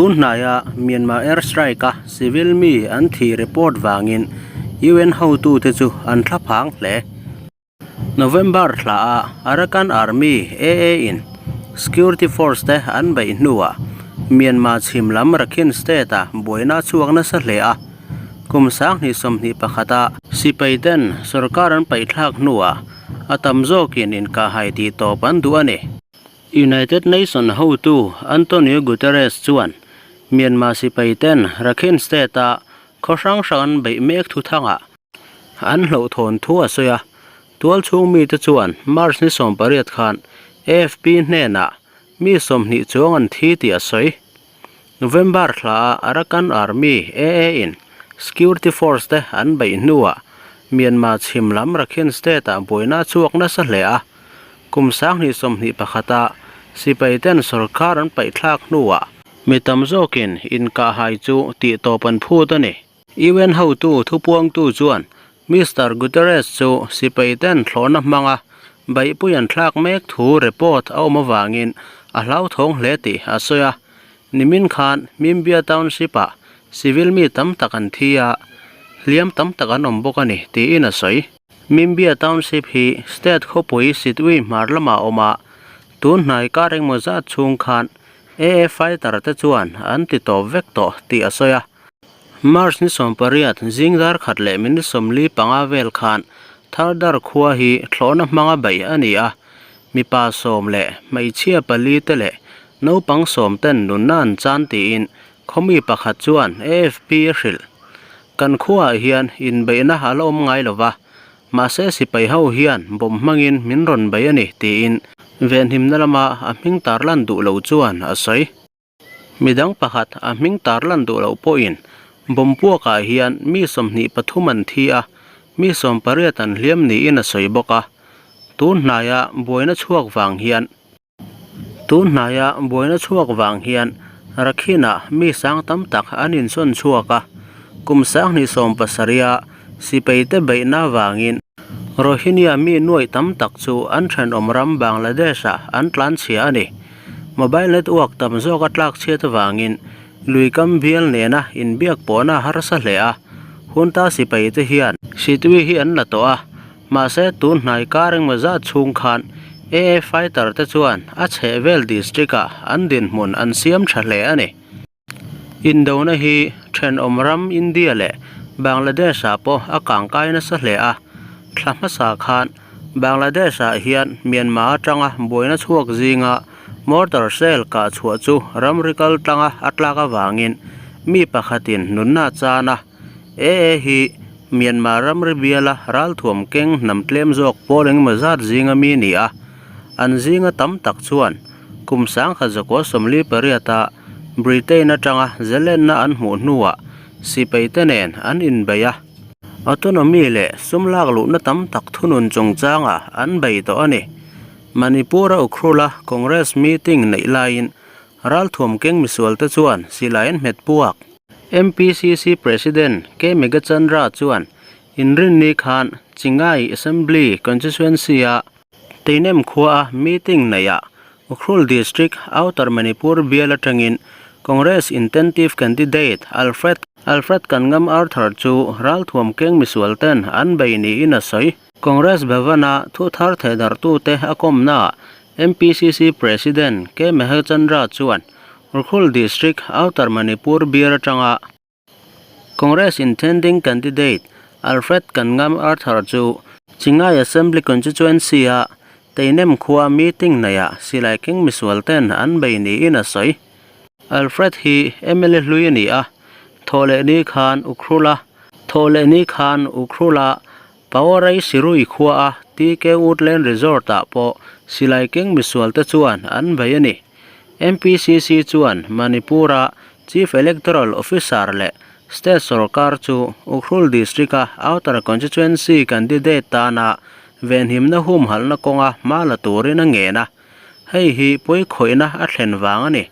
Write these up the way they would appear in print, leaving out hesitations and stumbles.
Tun hnaia Myanmar air strike-a civil mi an thih report vangin UN hotute chu an thlaphang hle. November thlaah Arakan Army, AA, in security force te an beih hnuah Myanmar chhim lam Rakhine State-a buaina a chhuak nasa hle a. Kum 2021-a sipai ten sorkar an paihthlak hnuah a tam zawkin inkahhai tih tawp an duh a ni. United Nation hotu Antonio Guterres chuan Myanmar sipai ten Rakhine State-a khaw hrang hrang an beih mek thu thangah An hlauhthawn thu a sawi a, tualchhung mite chuan March ni 18 khan AFP hnenah mi 20 chuang an thi tih a sawi. November thlaah Arakan Army, AA, in security force te an beih hnuah Myanmar chhim lam Rakhine State-ah buaina a chhuak nasa hle a, kum 2021-a sipai ten sorkar an paihthlak hnuah mi tam zawkin inkahhai chu tihtawp an phut a ni. UN hotu thupuangtu chuan Mister Guterres chu sipai ten thlawhna hmanga beihpui an thlak mek thu report a awm avangin a hlauthawng hle tih a sawi a. Nimin khan Mimbia Township-ah civil mi tam tak an thi a, hliam tam tak an awm bawk a ni tiin a sawi. Mimbia Township hi state khawpui Sitwe hmar lamah a awm a, tun hnai kar engmaw zat chhung khan AA fighter te chuan an ti tawp vek tawh tih a sawi a. March ni 18 zing dar khat leh minute 45 vel khan Thardar khua hi thlawhna hmanga beih a ni a, mipa sawm leh hmeichhia pali te leh naupang sawm ten nunna an chan tiin khawmi pakhat chuan AFP a hrilh. Kan khuaah hian inbeihna a la awm ngai lo va, mahse sipai ho hian bawm hmangin min rawn bei a ni tiin venhimna lama a hming tarlan duh lo chuan a sawi. Midang pakhat a hming tarlan duh loh pawhin bomb puakah hian mi 23 an thi a, mi 18 an hliam niin a sawi bawk a. Tun hnaia buaina chhuak vang hian Tun hnaia buaina chhuak vang hian Rakhine-ah mi sang tam tak an insawn chhuak a, kum 2070-a sipaite beihna vangin Rohingya mi nuaih tam tak chu an thenawm ram Bangladesh-ah an tlanchhia a ni. Mobile network tam zawk a tlak chhiat avangin lui kam bial nena inbiak pawhna a harsa hle a, hunta sipai te hian Sitwe hi an la tawh a, mahse tun hnai kar engmaw zat chhung khan AA fighter te chuan a chhehvel district-ah an dinhmun an siam tha hle a ni. Indona hi thenawm ram India leh Bangladesh-ah pawh a kangkai nasa hle a, thla hmasa khan Bangladesh-ah hian Myanmar atanga buaina chhuak zinga mortar shell kah chhuah chu ramri kal tlanga a tlak avangin mi pakhatin nunna a chan a, AA hi Myanmar ramri biala ralthuam keng hnam tlem zawk pawl engemaw zat zinga mi a ni a, an zinga tam tak chuan Kum 1948-a Britain atanga zelenna an hmuh hnuah sipaite nen an inbei a, autonomy leh sum lak luhna tam tak thunun chungchangah an bei tawh a ni. Manipur-a Ukhrul-a Congress meeting neih laiin ralthuam keng misualte chuan silai an hmet puak. MPCC President K Meghachandra chuan inrinni khan Chingai Assembly Constituency-a Teinem khuaa meeting neihah Ukhrul District Outer Manipur bial atangin Congress Intentive Candidate Alfred Alfred Kanngam Arthur chu ralthuam keng misual ten an bei niin a sawi. Congress Bhavan-a thu thar thehdarhtute a kawmnaah MPCC President K Meghachandra chuan Ukhrul District Outer Manipur bial atanga Congress Intending Candidate Alfred Kanngam Arthur chu Chingai Assembly Constituency-a Teinem khua meeting neihah silai keng misual ten an bei niin a sawi. Alfred hi mla hlui a ni a, thawhlehni khan Ukhrul-a thawhlehni khan Ukhrul-a Pawarai Sirui khuaa TK Woodland Resort-ah pawh silai keng misual te chuan an bei a ni. MPCC chuan Manipur-a Chief Electoral Officer leh State sorkar chu Ukhrul District-a Outer Constituency candidate tana venhimna humhalhna kawnga hma la turin a ngen a, hei hi pawikhawihna a thlen vang a ni.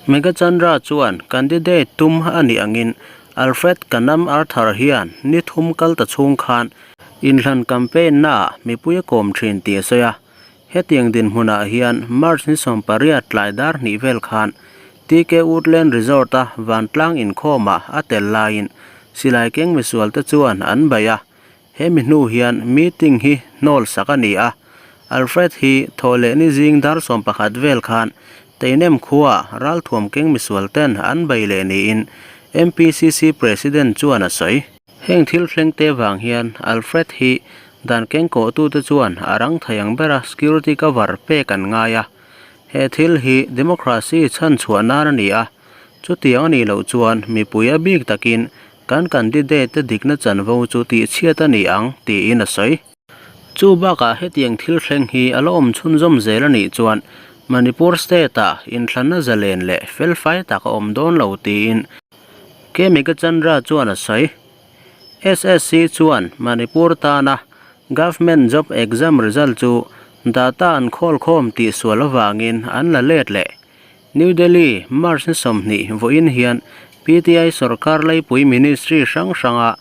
Meghachandra chuan candidate tum a nih angin Alfred Kanam Arthur hian ni thum kal ta chhung khan inhlan campaign naah mipui a kawm thin tih a sawi a. Hetiang dinhmunah hian March ni 18 tlai dar hnih vel khan TK Woodland Resort-a vantlang inkhawmah a tel laiin silai keng misualte chuan an bei a. Hemi hnu hian meeting hi hnawl sak a ni a, Alfred hi thawhlehni zing dar 11 vel khan Teinem khuaah ralthuam keng misual ten an bei leh niin MPCC President chuan a sawi. Heng thil thleng te vang hian Alfred hi dan keng kawhtute chuan a rang thei ang bera security cover pek an ngai a. He thil hi democracy chhanchhuah nan a ni a, chutiang a nih loh chuan mipui a bik takin Kan candidate te dikna chanvo chu tihchhiat a ni ang, tiin a sawi. Chu bakah hetiang thil thleng hi a la awm chhunzawm zel a nih chuan Manipur state-ah inthlanna zalen leh felfai tak a awm dawn lo tiin K Megachandra chuan a sawi. SSC chuan Manipur tana Government Job Exam result chu data an khawlkhawm tihsual avangin an la let leh. New Delhi, March ni 20 vawiin hian PTI sorkar laipui ministry hrang hranga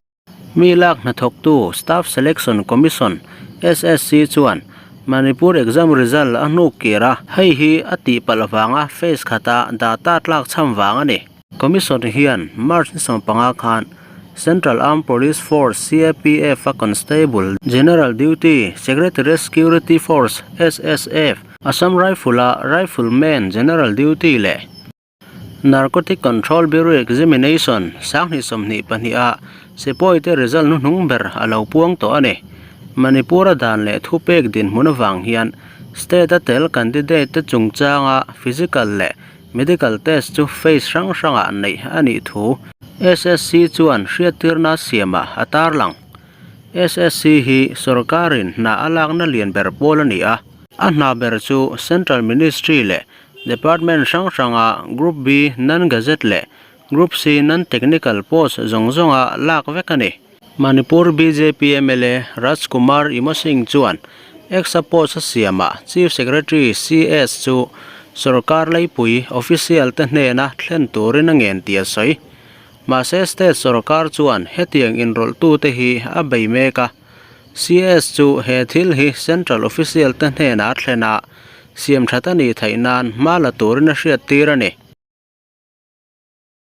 mi lak hnathawktu Staff Selection Commission, SSC, chuan Manipur exam result a hnuk kir a, hei hi a tihpalh avanga phase khata data tlak chham vang a ni. Commission hian March ni 15 khan Central Armed Police Force, CAPF, a Constable, General Duty, Secretariat Security Force, SSF, Assam Rifle-a Rifleman General Duty leh Narcotic Control Bureau Examination 2022 a Sepoy te result hnuhnung ber a lo puang tawh a ni. Manipur-a dan leh thupek dinhmun avang hian state-a tel candidate te chungchanga physical leh medical test chu phase hrang hrangah neih a nih thu SSC chuan hriattirna siamah a tarlang. SSC hi sorkarin hna a lakna lian ber pawl a ni a, a hna ber chu Central Ministry leh Department hrang hranga Group B Non-Gazette leh Group C Non-Technical post zawng zawnga lak vek a ni. Manipur bjp mla Rajkumar Imo Singh chuan X-a post a siamah Chief Secretary, CS, chu sorkar leipui official te hnena thlen turin a ngen tih a sawi. Mahse state sorkar chuan hetiang inrawlhtute hi a bei mek a, CS chu he thil hi central official te hnenah a thlen a, siam that a nih theih nan hma la turin a hriattir a ni.